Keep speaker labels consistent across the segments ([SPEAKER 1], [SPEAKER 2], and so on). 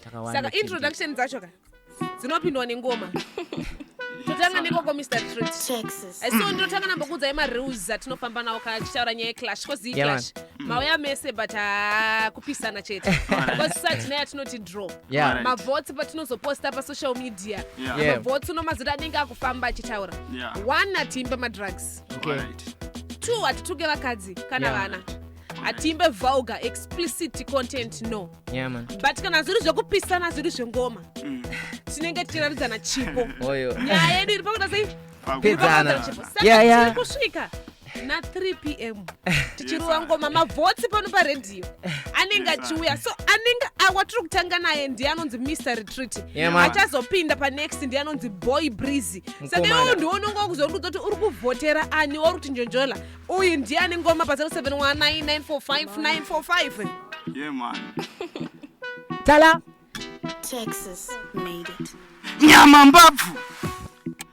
[SPEAKER 1] Takawanda
[SPEAKER 2] Saka introduction dzacho ka dzinopindwa nengoma. Totanga nekoko, Mr Retreat.
[SPEAKER 3] Texas.
[SPEAKER 2] So ndinotanga nambokuudzai marules atinofamba nawo kana tichitaura nyaya yeclash, cause iyi
[SPEAKER 1] Yeah,
[SPEAKER 2] clash mauya mese, but kupisana chete, because sati naye atinoti draw. Mavotes patinozoposta pasocial media, mavotes unomazita anenge akufamba achitaura. One, hatiimbe madrugs. Two, hatituke vakadzi kana vana. Hatiimbe vulgar, explicit content, no.
[SPEAKER 1] Yeah, man.
[SPEAKER 2] But kana zviri zvekupisana, zviri zvengoma, tinenge tichiratidzana chipo.
[SPEAKER 1] Oyo.
[SPEAKER 2] Nyaya yedu iri pakuita sei?
[SPEAKER 1] Pedzana.
[SPEAKER 2] Iri pakuita chipo. Saka tiri kusvika na3 p.m. tichirova ngoma. Mavotes pano paredhiyo anenge achiuya, so anenge watiri kutanga naye ndiye anonzi Mr Retreat.
[SPEAKER 1] Yeah, man.
[SPEAKER 2] Achazopinda panext ndiye anonzi Boy Breezy. Saka
[SPEAKER 1] Mukomana.
[SPEAKER 2] iwewo ndiwo unonga kuzondiudza kuti uri kuvhotera ani, wauri kuti njonjola uyu ndiye ane ngoma pa0719945945.
[SPEAKER 4] Yeah, man.
[SPEAKER 1] Tala.
[SPEAKER 3] Texas made it.
[SPEAKER 4] Nyama mbabvu.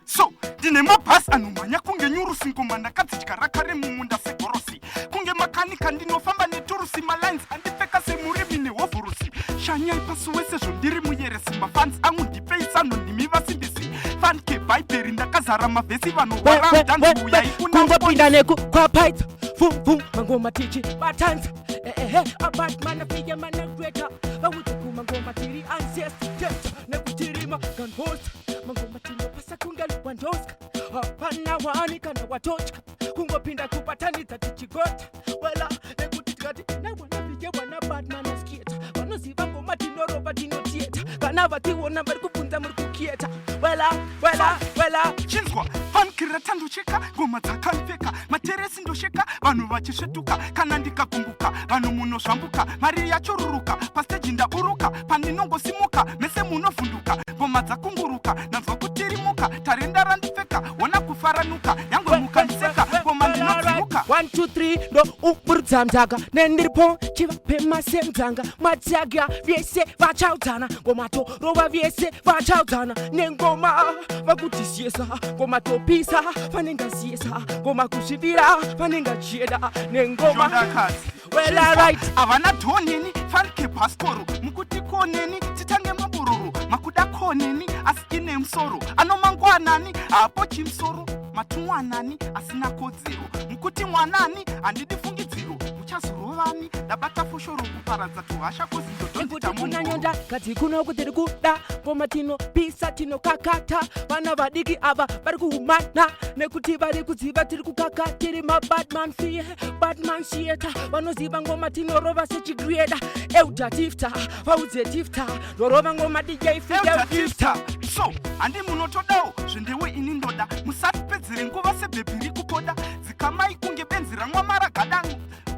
[SPEAKER 4] So ndine mabhasi anomhanya kunge nyurusi. Ngoma ndakadzidyara kare mumunda segorosi, kunge makanika ndinofamba neturusi. Malines andipfeka semurimi nehovhurusi. Shanyai pasi wese zvondiri muyeresi. Mafans angu ndipei sano, ndimi vasimbisi. Fanike bhaibheri ndakazara mavhesi, vanorwara mudanzi uyai kuna.
[SPEAKER 5] Kungopinda neku kwapaitsa vum vum, mangoma tichi batanza ehe. Abatman afike managreator, vaudze kumangoma tiri ancestor nekutirima ganhosta. Mangoma tinopasa kunge Lewandowski, hapana wani kana watotya. Kungopinda kubatanidza tichigota wela, nekuti tikati nawanafike wana batman askieta, vanoziva ngoma tinorova tinotieta. Kana vationa vari kubvunza muri kukieta wela wela wela.
[SPEAKER 4] Chinzwa fanikirira tandocheka ngoma dzakanipfeka materesi, ndosheka vanhu vachisvetuka. Kana ndikagumbuka vanhu munozvambuka, mari yachoruruka pasteji ndauruka. Pandinongosimuka mese munovhunduka, ngoma dzakunguruka, ndanzwa kutirimuka. Tarenda randipfeka, wona kufaranuka, nyangwe mukandiseka ngoma ndinodzimuka.
[SPEAKER 5] 1 2 3, ndo uburudza mdzaka nendiripo chivapema semdzanga matsaga. Vyese vachaudzana ngoma torova, vyese vachaudzana nengoma vakutisiyesa. Ngoma topisa vanengasiyesa, ngoma kusvibira vanengachieda nengoma.
[SPEAKER 4] Shondakadzi.
[SPEAKER 5] Well, alright.
[SPEAKER 4] Havana dhoneni fanike bhasikoro, mukuti koneni titange mabururu, makuda koneni asi ine musoro anomangwanani hapo chimusoro matumwanani asina kodzero, mukuti mwanani handidi fungidziro, muchazorovani ndabata foshoro kuparadza tuhasha.
[SPEAKER 5] Nekuti kuna nyonda kadzi kuno kutiri kuda ngoma tinopisa tinokakata. Vana vadiki ava vari kuhumana nekuti vari kuziva tiri kukaka, tiri mabadman fiye badman shieta. Vanoziva ngoma tinorova sechigrieda euda tifta, vaudze tifta ndorova ngoma DJ Fidel Tifta.
[SPEAKER 4] So handi munotodawo zvendewe, ini ndoda musatipedzere nguva sebhebhi rikupoda. Dzikamai kunge benzi ramwamara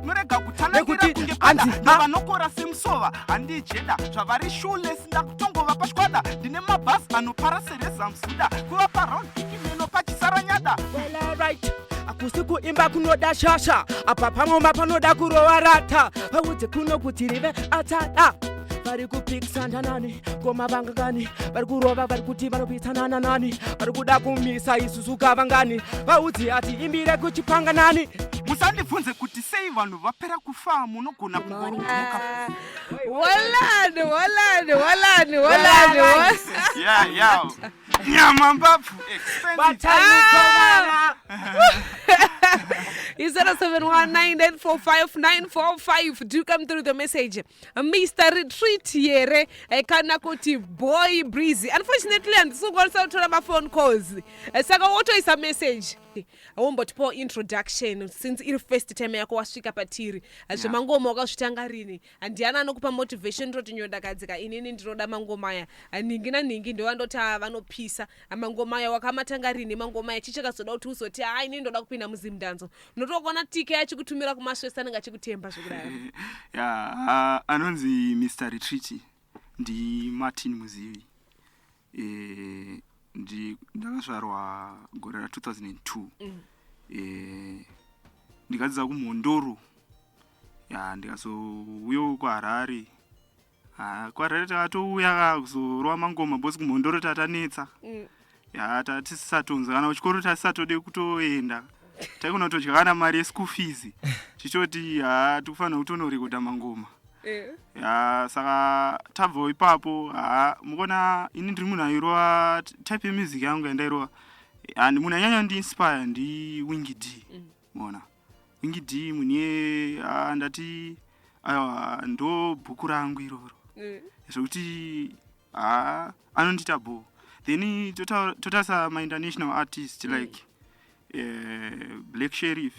[SPEAKER 4] murega kutanangira
[SPEAKER 5] Nekuti
[SPEAKER 4] kunge pada.
[SPEAKER 5] hanzi,
[SPEAKER 4] Ndavanokora semusova, handijeda zvavari shules, ndakutongova pashwada. Ndine mabhasi anopara serezamzuda, kuvapa round iki meno pachisaranyada.
[SPEAKER 5] Well, alright. Akusi kuimba kunoda shasha apa, pangoma panoda kurova rata. Vaudze kuno kuti rive atada, vari kupikisana nani? Ngoma vangangani vari kurova, vari kuti vanopikisana nani? Vari kuda kumisa isusu kavangani? Vaudze ati imbire kuchipanga nani?
[SPEAKER 4] Musandibvunze kuti sei vanhu vapera kufa, munogona kungoromoka.
[SPEAKER 2] Walani, walani, walani, walani.
[SPEAKER 4] Yeah, nyama mbabvu expensive.
[SPEAKER 5] Batanikomana.
[SPEAKER 2] 0719945945, do come through the message. Mr Retreat here kana kuti Boy Breezy? Unfortunately handisi kukwanisa kutora maphone calls. Saka wotoisa message, wombotipawo introduction since iri first time yako wasvika patiri. Zvemangoma wakazvitanga rini? Ndiani anokupa motivation toti nyondakadzika inini ndinoda mangoma aya, nhingi nanhingi ndovandoti ava vanopisa mangoma aya? Wakamatanga rini mangoma aya? Chichakazoda kuti uzoti ha, inini ndoda kupinda muzimdanzo? Unotokuona tike achikutumira kumaswesi, anenge achikutemba zvekudaro.
[SPEAKER 4] Ya, anonzi Mr Retreat ndiMartin Muzivi. Ndakazvarwa gore ra2002. Ndikadzidza kuMhondoro, ya, ndikazouyawo kuHarare. Ah, kuHarare takatouya ka kuzorova mangoma because kuMhondoro tatanetsa. Ya, tatisatonzi kana kuchikoro tasatode kutoenda, taigona kutodya kana mari yeschool fees, tichoti ha, tikufanira kutonorekodha mangoma. Ya, saka tabvawo ipapo. Ha, mukuona ini ndiri munhu airova type yemusic yangu yandairova, and munhu anyanya ndiinspire ndiWinky D. Muona Winky D munhu iye, ndati aiwa, ndo bhuku rangu iroro, zvekuti ha, anondiita bho. Then totarisa mainternational artist like Black Sherif,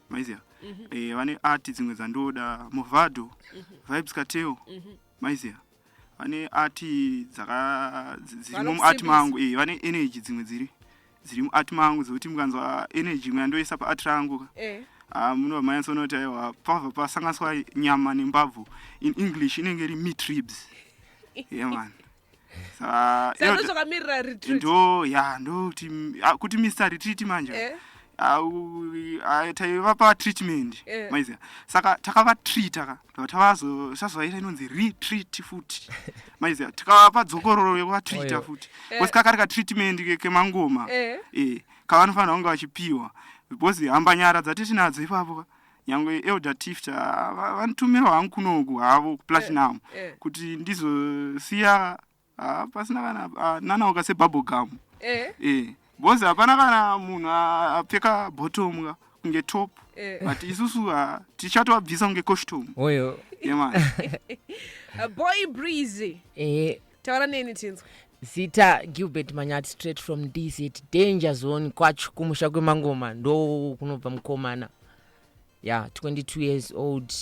[SPEAKER 4] maiziya? Vane art dzimwe dzandoda, Movado, Vybz Kartel, maiziya? Vane art dzirimo muart
[SPEAKER 2] Vanokusimbisa.
[SPEAKER 4] mangu. Vane energy dzimwe dziri muart mangu, dzekuti mukanzwa energy imwe yandoisa paart rangu ka, ah, munobva manyatsoona kuti aiwa, pabva pasanganiswa nyama nembabvu. In English inenge iri meat ribs. Yeah man, saka
[SPEAKER 2] Saka ndozvakamirira Retreat.
[SPEAKER 4] Ndo ya, ndokuti kuti Mr Retreat manje. Taivapa treatment, maiziya? Saka takavatreata ka, ndobva tazovaita inonzi retreat futi, maiziya? Tikavapa dzokororo yekuvatreata
[SPEAKER 1] Oyo.
[SPEAKER 4] futi, because kakari katreatment kemangoma kavanofanira kunge vachipiwa, because hambanyara dzati tinadzo ipapo ka. Nyangwe Elder Tifter vanotumira hangu kunoku havo kuPlatinum kuti ndizosiya pasina kana nanauka sebubble gum. Because hapana kana munhu apfeka bottom ka kunge top, but isusu tichatovabvisa kunge costume.
[SPEAKER 1] Oyo.
[SPEAKER 4] Yeah man.
[SPEAKER 2] Boy Breezy, taura neni tinzwa.
[SPEAKER 5] Zita Gilbert Manyati, straight from DZ, danger zone kwacho, kumusha kwemangoma, ndo kunobva mukomana. Ya, 22 years old.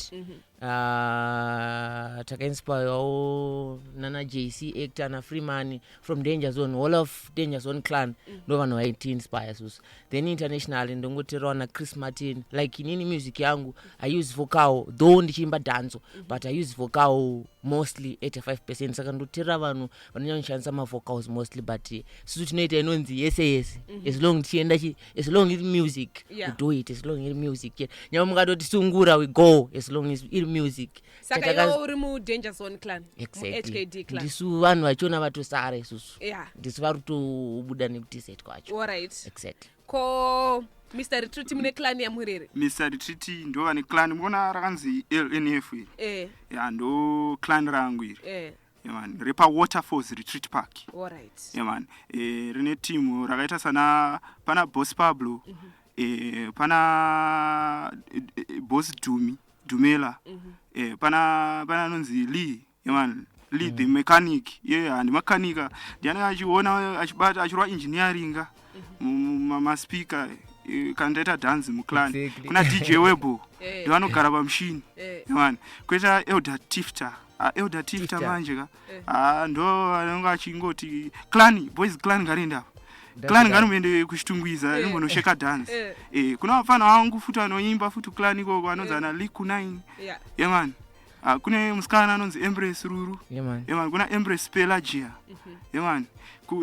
[SPEAKER 5] Takainspirewawo nana JC Actor naFreeman from Danger Zone, whole of Danger Zone clan, ndo vanhu vaitiinspire susu. Then internationally ndongoterawo naChris Martin. Like inini music yangu I use vocal, though ndichiimba dhanzo, but I use vocal mostly 85%. Saka ndoteerera vanhu vanonyanyoshandisa mavocals mostly, but susu tinoita inonzi yese yese, as long tichienda as long iri music, we do it as long iri music chete. Nyama mukatoti sungura, we go, as long as iri music.
[SPEAKER 2] Saka iwe uri muDanger Zone clan?
[SPEAKER 5] Exactly.
[SPEAKER 2] MuHKD clan.
[SPEAKER 5] Ndisu vanhu vachona vatosara isusu. Ndisu vari kutobuda nekuDZ kwacho.
[SPEAKER 2] Alright.
[SPEAKER 5] Exactly.
[SPEAKER 2] Ko Mr Retreat, mune clan yamurere?
[SPEAKER 4] Mr Retreat ndo vane clan. Muona rakanzi LNF iri?
[SPEAKER 2] Eh.
[SPEAKER 4] Ya, ndo clan rangu iri. Yeah man, repa Waterfalls Retreat Park. Yeah man, rine timu rakaita sana pana Boss Pablo, pana Boss Dumi Dumela, pana anonzi Lee. Yeah man, Lee the mechanic. Ye, handi makanika ndiani achiona achibata achirwa engineering maspeaker, kana ndaita dhanzi muclan. Kuna DJ Webo, ndivanogara pamushini. Yeah man, koita Elder Tifter. Ah, Elder Tifter
[SPEAKER 5] Tifter.
[SPEAKER 4] manje ka.
[SPEAKER 2] Ah.
[SPEAKER 4] Ah, ndo anonge achingoti clan boys, clan ngariende apa, clan ngarimuende kuChitungwiza, rimbonosheka dance. Kuna vafana vangu futi vanoimba futi clan ikoko, anonzi ana Liku 9. Yeah man. Ah, kune musikana anonzi Embrace Ruru.
[SPEAKER 5] Yeah man.
[SPEAKER 4] Yeah man, kuna Embrace Pelagia. Yeah man.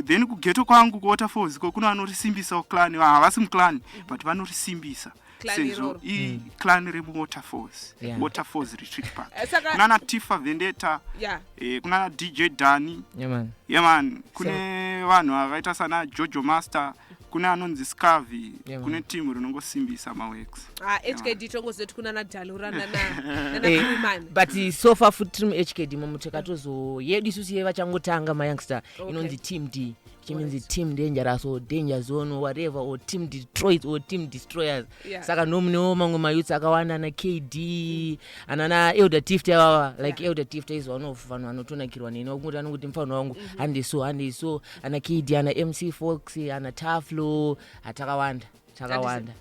[SPEAKER 4] Then kugeto kwangu kuWaterfalls ko kuna vanorisimbisa clan. Havasi muclan, but vanorisimbisa
[SPEAKER 2] Clan
[SPEAKER 4] sezvo
[SPEAKER 2] iroro.
[SPEAKER 4] Iclan remuWaterfalls, Waterfalls Retreat Park.
[SPEAKER 2] Saka
[SPEAKER 4] Kuna na Tifa Vendetta, kuna na DJ Dani.
[SPEAKER 5] Yeah man.
[SPEAKER 4] Yeah man, kune vanhu vakaita sana Jojo Master, kune anonzi Scavi.
[SPEAKER 5] Yeah, man.
[SPEAKER 4] Kune timu rinongosimbisa maworks.
[SPEAKER 2] Ah, HKD tongozoti kuna naDalura nana Freeman.
[SPEAKER 5] But so far futi tiri muHKD momo, takatozo yedu isusu yevachangotanga mayoungster inonzi Team D, which means Team Dangerous or Danger Zone or whatever, or Team Detroit or Team Destroyers. Saka ndomunewo mamwe mayouths akawanda, ana KD, anana Elder Tift avava. Like Elder Tift is one of vanhu vanotonakirwa neni, wakunguti anongoti mufano wangu, handiso handiso. Ana KD, ana MC Fox, ana Taflo, hatakawanda, takawanda.